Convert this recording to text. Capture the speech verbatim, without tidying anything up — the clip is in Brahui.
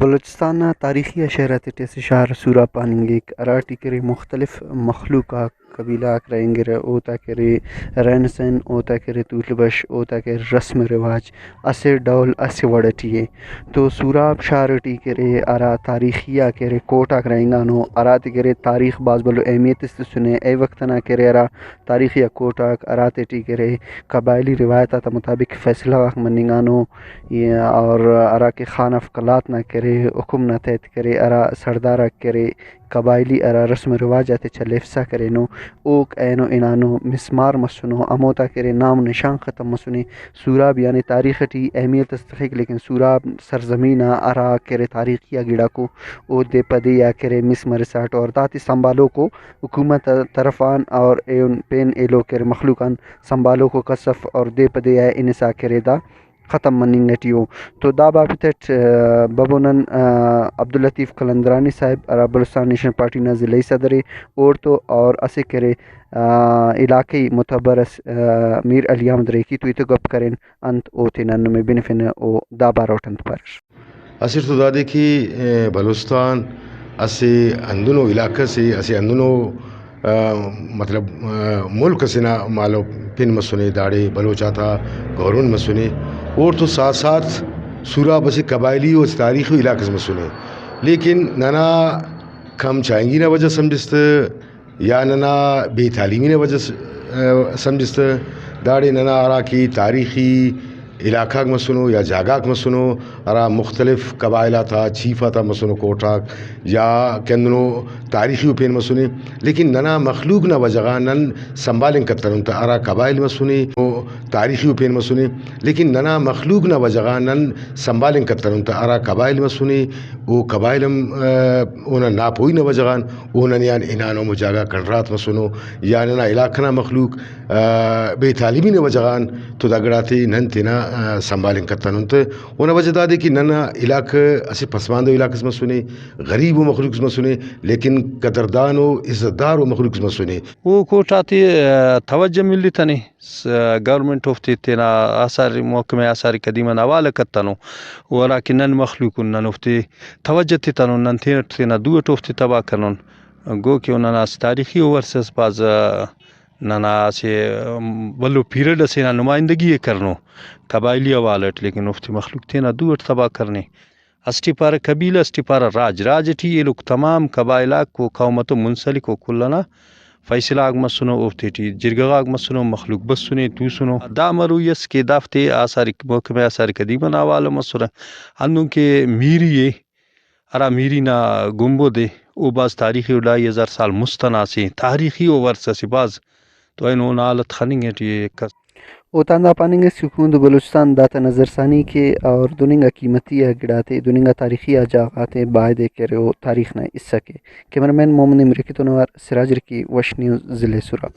بلوچستان نا تاریخی آ شہر آتیٹی اسہ شار سوراب پاننگک، ہراٹی کہ ارے مختلف مخلوق آک، قبیلہ آک رہینگرہ، اوتا کہ ارے رہن سہن، اوتا کہ ارے تول بش، اوتا کہ ارے رسم و رواج اسہ ڈول اسہ وڑ ٹی ءِ۔ تو سوراب شار ٹی کہ ارے ہرا تاریخی آ کہ ارے کوٹ آک رہینگانو، ہراتے کہ ارے تاریخ بھاز بھلو اہمیت اس تسنے۔ اے وخت ئنا کہ ارے ہرا تاریخی آ کوٹ آک ہراتے ٹی کہ ارے قبائلی روایت آتا مطابق فیصلہ غاک مننگانو، یا اور ہراکہ خان آف قلات نا کہ ارے حکم نا تحت کہ ارے ہرا سڑدار آک کہ ارے قبائلی ہرا رسم و رواج آتے چلیفسا کرینو، اوک اینو ہنانو مسمار مسنو، ہموتا کہ ارے نام و نشان ختم مسنے۔ سوراب یعنی تاریخ ٹی اہمیت اس تخک، لیکن سوراب سرزمین آ ہرا کہ ارے تاریخی آ گڑاکو اودے پدی آ کہ ارے مس مرساٹو، اور داتے سنبھالوکو حکومت طرف آن اور ایہن پین ایلو کہ ارے مخلوق آن سنبھالوکو کس اف، اور دے پہ دے آ ہنسا کہ ارے دا ختم مننگ ٹی ءُ۔ تو دا بابت اٹ، آ، ببو نن، آ، عبداللطیف قلندرانی صاحب ہرا بلوچستان نیشنل پارٹی نا ضلعی صدر ءِ، اوڑتو اور اسہ کہ ارے، آ، علاقائی متبر اس، آ، میر علی احمد ریکی تو ایتو گپ کرین، انت او تینا نمے بنفنہ، او دا بارو اٹ انت پاریر۔ اسٹ تو دادے کہ، ءِ، بلوچستان اسہ ہندنو علاقہ سے، اسہ ہندنو، ءِ، مطلب، ءِ، ملک اسے نا مالو پن مسنے، داڑے بلوچ آتا گورنمنٹ مسنے، اوڑتون ساتھ ساتھ سوراب اسہ قبائلی و اسہ تاریخی علاقہ سے مسنے، لیکن ننا کم چائنگی نا وجہ سمجھس تہ، یا ننا بے تعلیمی نا وجہ س-، ءِ، سمجھس تہ، داڑے ننا ہراکہ تاریخی علاقہ غاک مسنو یا جاگہ غاک مسنو، ہرا مختلف قبائل آتا چیف آتا مسنو کوٹ آک، یا کہ ہندنو تاریخی و پین مسنے، لیکن ننا مخلوق نا وجہ غان نن سنبھالنگ کتنن تہ ہرا قبائل مسنے، او تاریخی و پین مسنے، لیکن ننا مخلوق نا وجہ غان نن سنبھالنگ کتنن تہ ہرا قبائل مسنے، او قبائل ہم، ءِ، اونا ناپوئی نا وجہ غان او ننے آن ہنانو، ہمو جاگہ کنڈرات مسنو، یا ننا علاقہ نا مخلوق، ءِ، بے تعلیمی نا وجہ غان تو دا گڑاتے نن تینا، ءِ، سنبھالنگ کتنن تہ۔ اونا وجہ دادے کہ ننا علاقہ اسہ پسماندہ علاقہ اس مسنے، غریب و مخلوق اس مسنے، لیکن قدردان و عزت دار و مخلوق اس مسنے۔ او کوٹاتے، ءِ، توجہ ملتنے۔ س-، گورنمنٹ اوفتے تینا آثار، محکمہ آثار قدیمہ نا حوالہ کتنو، و ہراکہ نن مخلوق ان، نن اوفتے توجہ تتنن، نن تینٹ تینا دو اٹ اوفتے تباہ کنن۔ گو کہ او ننا اسہ تاریخی او ورثہ اس، بھاز، آ، ننا اسہ، ام، بھلو پیریڈ اسے نا نمائندگی ءِ کرنو قبائلی حوالہ اٹ، لیکن اوفتے مخلوق تینا دو اٹ تباہ کرنے۔ اسٹ ءِ پارہ قبیلہ، اسٹ ءِ پارہ راج۔ راج ٹی ایلوک تمام قبائل آک و قوم آتون منسلک و کل ئنا فیصلہ غاک مسنو، اوفتے ٹی جرگہ غاک مسنو، مخلوق بسنے، توسنو۔ دا مروئی ئس کہ دافتے آثار، محکمہ آثار قدیمہ نا حوالہ مسرہ۔ ہندن کہ میری ءِ، ہرا میری نا گنبد ءِ، او بھاز تاریخی و ڈھائی ہزار سال مست ئنا اسہ تاریخی و ورثہ اسے بھاز، تو اینو اونا حالت خننگ ٹی کس۔ اوتان دا پاننگ ئس کہ حکومت بلوچستان داتا نظرثانی کے اور دن انگا قیمتی آ گڑاتے، دن انگا تاریخی آ جاگہ غاتے بایدے کہ ارے او تاریخ نا حصہ کے۔ کیمرہ مین محمد امریکی تون اوار سراج رکی، وش نیوز، ضلع سوراب۔